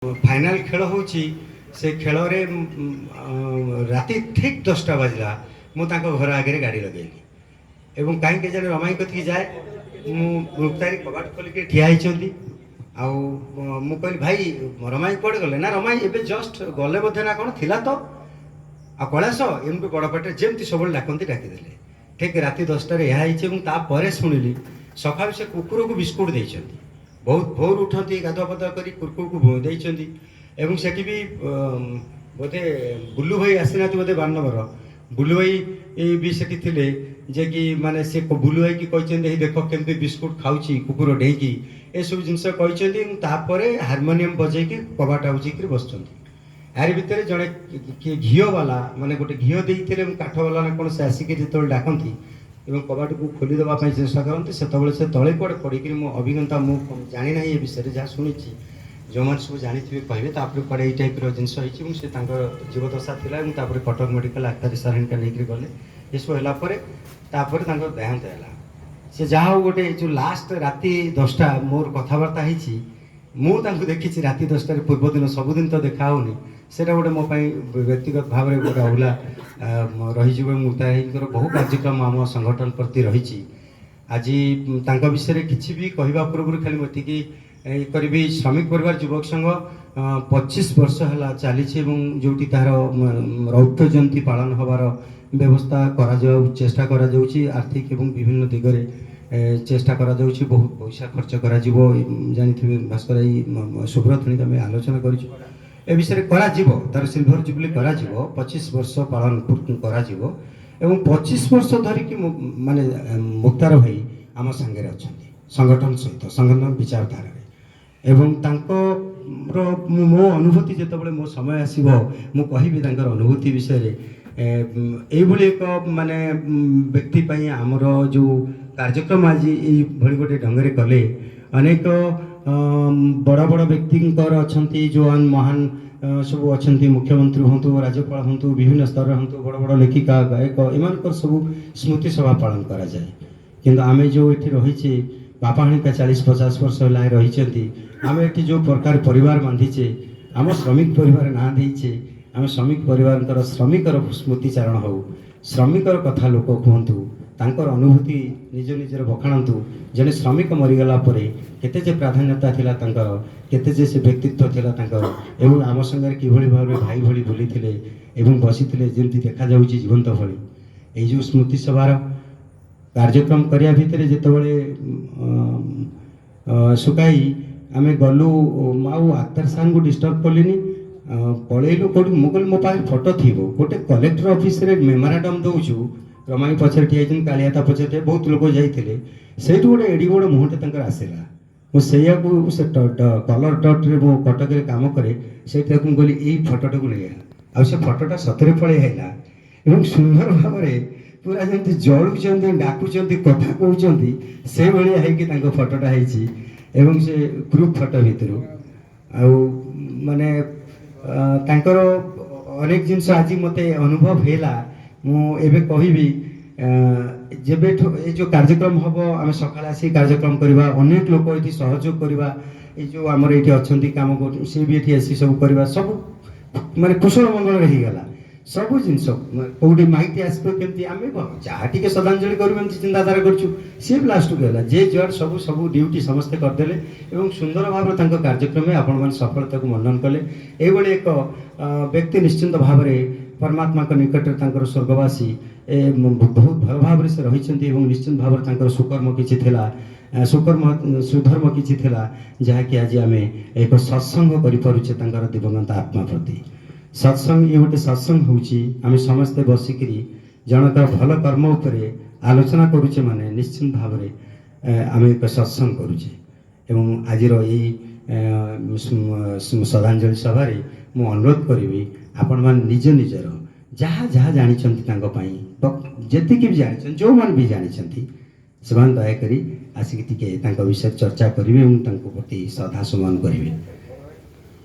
Final ଖେଳ ହେଉଛି। ସେ ଖେଳରେ ରାତି ଠିକ୍ 10ଟା ବାଜିଲା। ମୁଁ ତାଙ୍କ ଘର ଆଗରେ ଗାଡ଼ି ଲଗେଇଲି ଏବଂ କାହିଁକି କେଜାଣି ରମାଇ କତିକି ଯାଏ। ମୁଁ ମୁକ୍ତାରୀ କବାଟ ଖୋଲିକି ଠିଆ ହେଇଛନ୍ତି। ଆଉ ମୁଁ କହିଲି, "ଭାଇ, ରମାଇ କୁଆଡ଼େ ଗଲେ?" ନା, ରମାଇ ଏବେ ଜଷ୍ଟ ଗଲେ ବୋଧେ ନା କ'ଣ ଥିଲା ତ। ଆଉ କୈଳାସ, ଏମିତି ବଡ଼ ପାଟିରେ ଯେମିତି ସବୁବେଳେ ଡାକନ୍ତି, ଡାକିଦେଲେ। ଠିକ୍ ରାତି 10ଟାରେ ଏହା ହେଇଛି ଏବଂ ତାପରେ ଶୁଣିଲି ସକାଳୁ ସେ କୁକୁରକୁ ବିସ୍କୁଟ ଦେଇଛନ୍ତି। ବହୁତ ଭୋରୁ ଉଠନ୍ତି, ଗାଧୁଆ ପାଧୁଆ କରି କୁକୁରକୁ ଦେଇଛନ୍ତି। ଏବଂ ସେଠି ବି ବୋଧେ ବୁଲୁ ଭାଇ ଆସିନାହାନ୍ତି ବୋଧେ, 12 ନମ୍ବର ବୁଲୁ ଭାଇ ବି ସେଠି ଥିଲେ ଯେ କି ମାନେ ସେ ବୁଲୁ ଭାଇକି କହିଛନ୍ତି, "ଏଇ ଦେଖ, କେମିତି ବିସ୍କୁଟ ଖାଉଛି କୁକୁର ଡେଇଁକି।" ଏସବୁ ଜିନିଷ କହିଛନ୍ତି ଏବଂ ତାପରେ ହାରମୋନିୟମ ବଜେଇକି କବାଟ ଆଉଜିକିରି ବସୁଛନ୍ତି। ଏହାରି ଭିତରେ ଜଣେ କିଏ ଘିଅବାଲା, ମାନେ ଗୋଟେ ଘିଅ ଦେଇଥିଲେ ଏବଂ କାଠବାଲା ନା କ'ଣ, ସେ ଆସିକି ଯେତେବେଳେ ଡାକନ୍ତି ଏବଂ କବାଟକୁ ଖୋଲିଦେବା ପାଇଁ ଚେଷ୍ଟା କରନ୍ତି, ସେତେବେଳେ ସେ ତଳେ କୁଆଡ଼େ ପଡ଼ିକିରି, ମୋ ଅଭିଜ୍ଞତା, ମୁଁ ଜାଣିନାହିଁ ଏ ବିଷୟରେ, ଯାହା ଶୁଣିଛି, ଯେଉଁମାନେ ସବୁ ଜାଣିଥିବେ କହିବେ, ତାପରେ କୁଆଡ଼େ ଏଇ ଟାଇପ୍ର ଜିନିଷ ହେଇଛି ଏବଂ ସେ ତାଙ୍କର ଜୀବଦଶା ଥିଲା। ଏବଂ ତାପରେ କଟକ ମେଡ଼ିକାଲ ଆକ୍ତାରୀ ସାର୍ ହେରିକା ନେଇକରି ଗଲେ। ଏସବୁ ହେଲା ପରେ ତାପରେ ତାଙ୍କର ଦେହାନ୍ତ ହେଲା। ସେ ଯାହା ହଉ, ଗୋଟେ ଯେଉଁ ଲାଷ୍ଟ ରାତି 10ଟା ମୋର କଥାବାର୍ତ୍ତା ହେଇଛି, ମୁଁ ତାଙ୍କୁ ଦେଖିଛି ରାତି 10ଟାରେ ପୂର୍ବଦିନ, ସବୁଦିନ ତ ଦେଖା ହେଉନି। ସେଇଟା ଗୋଟେ ମୋ ପାଇଁ ବ୍ୟକ୍ତିଗତ ଭାବରେ ଗୋଟେ ଅଭୁଲା ରହିଯିବ। ଏବଂ ମୁକ୍ତାରୀଙ୍କର ବହୁ କାର୍ଯ୍ୟକ୍ରମ ଆମ ସଂଗଠନ ପ୍ରତି ରହିଛି। ଆଜି ତାଙ୍କ ବିଷୟରେ କିଛି ବି କହିବା ପୂର୍ବରୁ ଖାଲି ମୁଁ ଏତିକି କରିବି, ଶ୍ରମିକ ପରିବାର ଯୁବକ ସଂଘ 25 ବର୍ଷ ହେଲା ଚାଲିଛି ଏବଂ ଯେଉଁଠି ତାହାର ରୌପ୍ୟ ଜୟନ୍ତୀ ପାଳନ ହେବାର ବ୍ୟବସ୍ଥା କରାଯାଉ, ଚେଷ୍ଟା କରାଯାଉଛି। ଆର୍ଥିକ ଏବଂ ବିଭିନ୍ନ ଦିଗରେ ଚେଷ୍ଟା କରାଯାଉଛି। ବହୁତ ପଇସା ଖର୍ଚ୍ଚ କରାଯିବ। ଜାଣିଥିବେ ଭାସ୍କର, ଏଇ ସୁବ୍ରତ ହେରିକା ଆମେ ଆଲୋଚନା କରିଛୁ ଏ ବିଷୟରେ। କରାଯିବ, ତାର ସିଲଭର ଜୁବଲି କରାଯିବ, 25 ବର୍ଷ ପାଳନ କରାଯିବ। ଏବଂ 25 ବର୍ଷ ଧରିକି ମାନେ ମୁକ୍ତାର ଭାଇ ଆମ ସାଙ୍ଗରେ ଅଛନ୍ତି ସଂଗଠନ ସହିତ, ସଂଗଠନ ବିଚାରଧାରାରେ। ଏବଂ ତାଙ୍କର ମୋ ଅନୁଭୂତି, ଯେତେବେଳେ ମୋ ସମୟ ଆସିବ, ମୁଁ କହିବି ତାଙ୍କର ଅନୁଭୂତି ବିଷୟରେ। ଏଇଭଳି ଏକ ମାନେ ବ୍ୟକ୍ତି ପାଇଁ ଆମର ଯେଉଁ କାର୍ଯ୍ୟକ୍ରମ ଆଜି ଏଇଭଳି ଗୋଟେ ଢଙ୍ଗରେ କଲେ, ଅନେକ ବଡ଼ ବଡ଼ ବ୍ୟକ୍ତିଙ୍କର ଅଛନ୍ତି, ଯେଉଁ ମହାନ ସବୁ ଅଛନ୍ତି, ମୁଖ୍ୟମନ୍ତ୍ରୀ ହୁଅନ୍ତୁ, ରାଜ୍ୟପାଳ ହୁଅନ୍ତୁ, ବିଭିନ୍ନ ସ୍ତରରେ ହୁଅନ୍ତୁ, ବଡ଼ ବଡ଼ ଲେଖିକା, ଗାୟକ, ଏମାନଙ୍କର ସବୁ ସ୍ମୃତି ସଭା ପାଳନ କରାଯାଏ। କିନ୍ତୁ ଆମେ ଯେଉଁ ଏଠି ରହିଛେ, ବାପା ହେରିକା 40-50 ବର୍ଷ ହେଲା ରହିଛନ୍ତି, ଆମେ ଏଠି ଯେଉଁ ପ୍ରକାର ପରିବାର ବାନ୍ଧିଛେ, ଆମ ଶ୍ରମିକ ପରିବାର ନାଁ ଦେଇଛେ, ଆମେ ଶ୍ରମିକ ପରିବାରଙ୍କର ଶ୍ରମିକର ସ୍ମୃତିଚାରଣ ହେଉ, ଶ୍ରମିକର କଥା ଲୋକ କୁହନ୍ତୁ, ତାଙ୍କର ଅନୁଭୂତି ନିଜ ନିଜର ବଖାଣନ୍ତୁ। ଜଣେ ଶ୍ରମିକ ମରିଗଲା ପରେ କେତେ ଯେ ପ୍ରାଧାନ୍ୟତା ଥିଲା ତାଙ୍କର, କେତେ ଯେ ସେ ବ୍ୟକ୍ତିତ୍ୱ ଥିଲା ତାଙ୍କର ଏବଂ ଆମ ସାଙ୍ଗରେ କିଭଳି ଭାବରେ ଭାଇ ଭଳି ବୁଲିଥିଲେ ଏବଂ ବସିଥିଲେ, ଯେମିତି ଦେଖାଯାଉଛି ଜୀବନ୍ତ ଭଳି। ଏଇ ଯେଉଁ ସ୍ମୃତି ସଭାର କାର୍ଯ୍ୟକ୍ରମ କରିବା ଭିତରେ ଯେତେବେଳେ ଶୁକାଇ ଆମେ ଗଲୁ, ଆଉ ଆକ୍ତାର ସାର୍ଙ୍କୁ ଡିଷ୍ଟର୍ବ କଲିନି, ପଳେଇଲୁ କେଉଁଠି। ମୁଁ କହିଲି, ମୋ ପାଖରେ ଫଟୋ ଥିବ। ଗୋଟେ କଲେକ୍ଟର ଅଫିସରେ ମେମୋରାଣ୍ଡମ୍ ଦେଉଛୁ, ରମାଇ ପଛରେ ଠିଆ ହେଇଛନ୍ତି, କାଳିଆ ତା ପଛରେ ଠିଆ, ବହୁତ ଲୋକ ଯାଇଥିଲେ। ସେଇଠୁ ଗୋଟେ ଏଡ଼ି ବଡ଼ ମୁହଁଟେ ତାଙ୍କର ଆସିଲା। ମୁଁ ସେଇଆକୁ ସେ କଲର୍ ଡଟ୍ରେ ମୁଁ କଟକରେ କାମ କରେ, ସେଇଟାକୁ ମୁଁ କହିଲି, ଏଇ ଫଟୋଟାକୁ ନେଇଆ। ଆଉ ସେ ଫଟୋଟା ସତରେ ପଳେଇ ଆଇଲା ଏବଂ ସୁନ୍ଦର ଭାବରେ ପୁରା ଯେମିତି ଜଳୁଛନ୍ତି, ଡାକୁଛନ୍ତି, କଥା କହୁଛନ୍ତି, ସେଇଭଳିଆ ହେଇକି ତାଙ୍କ ଫଟୋଟା ହେଇଛି। ଏବଂ ସେ ଗ୍ରୁପ୍ ଫଟୋ ଭିତରୁ ଆଉ ମାନେ ତାଙ୍କର ଅନେକ ଜିନିଷ ଆଜି ମୋତେ ଅନୁଭବ ହେଲା। ମୁଁ ଏବେ କହିବି, ଯେବେଠୁ ଏଇ ଯେଉଁ କାର୍ଯ୍ୟକ୍ରମ ହେବ, ଆମେ ସକାଳେ ଆସି କାର୍ଯ୍ୟକ୍ରମ କରିବା, ଅନେକ ଲୋକ ଏଠି ସହଯୋଗ କରିବା। ଏଇ ଯେଉଁ ଆମର ଏଇଠି ଅଛନ୍ତି, କାମ କରୁଛନ୍ତି, ସିଏ ବି ଏଠି ଆସି ସବୁ କରିବା, ସବୁ ମାନେ କୁଶଳ ମଙ୍ଗଳରେ ହେଇଗଲା ସବୁ ଜିନିଷ। କୋଉଠି ମାଇତି ଆସିବ କେମିତି, ଆମେ ଯାହା ଟିକେ ଶ୍ରଦ୍ଧାଞ୍ଜଳି କରିବୁ, ଏମିତି ଚିନ୍ତାଧାରା କରୁଛୁ। ସିଏ ବି ଲାଷ୍ଟକୁ ହେଲା ଯେ ଯୁଆଡ଼େ ସବୁ ସବୁ ଡ୍ୟୁଟି ସମସ୍ତେ କରିଦେଲେ ଏବଂ ସୁନ୍ଦର ଭାବରେ ତାଙ୍କ କାର୍ଯ୍ୟକ୍ରମରେ ଆପଣମାନେ ସଫଳତାକୁ ମଣ୍ଡନ କଲେ। ଏଇଭଳି ଏକ ବ୍ୟକ୍ତି ନିଶ୍ଚିନ୍ତ ଭାବରେ ପରମାତ୍ମାଙ୍କ ନିକଟରେ ତାଙ୍କର ସ୍ୱର୍ଗବାସୀ ବହୁତ ଭଲ ଭାବରେ ସେ ରହିଛନ୍ତି ଏବଂ ନିଶ୍ଚିନ୍ତ ଭାବରେ ତାଙ୍କର ସୁକର୍ମ କିଛି ଥିଲା, ସୁକର୍ମ ସୁଧର୍ମ କିଛି ଥିଲା, ଯାହାକି ଆଜି ଆମେ ଏକ ସତ୍ସଙ୍ଗ କରିପାରୁଛେ ତାଙ୍କର ଦିବଙ୍ଗତ ଆତ୍ମା ପ୍ରତି। ସତ୍ସଙ୍ଗ, ଇଏ ଗୋଟେ ସତ୍ସଙ୍ଗ ହେଉଛି। ଆମେ ସମସ୍ତେ ବସିକିରି ଜଣଙ୍କର ଭଲ କର୍ମ ଉପରେ ଆଲୋଚନା କରୁଛେ, ମାନେ ନିଶ୍ଚିନ୍ତ ଭାବରେ ଆମେ ଏକ ସତ୍ସଙ୍ଗ କରୁଛେ। ଏବଂ ଆଜିର ଏଇ ଶ୍ରଦ୍ଧାଞ୍ଜଳି ସଭାରେ ମୁଁ ଅନୁରୋଧ କରିବି, ଆପଣମାନେ ନିଜ ନିଜର ଯାହା ଯାହା ଜାଣିଛନ୍ତି ତାଙ୍କ ପାଇଁ, ଯେତିକି ବି ଜାଣିଛନ୍ତି, ଯେଉଁମାନେ ବି ଜାଣିଛନ୍ତି, ସେମାନେ ଦୟାକରି ଆସିକି ଟିକେ ତାଙ୍କ ବିଷୟରେ ଚର୍ଚ୍ଚା କରିବେ ଏବଂ ତାଙ୍କ ପ୍ରତି ଶ୍ରଦ୍ଧା ସୁମନ କରିବେ।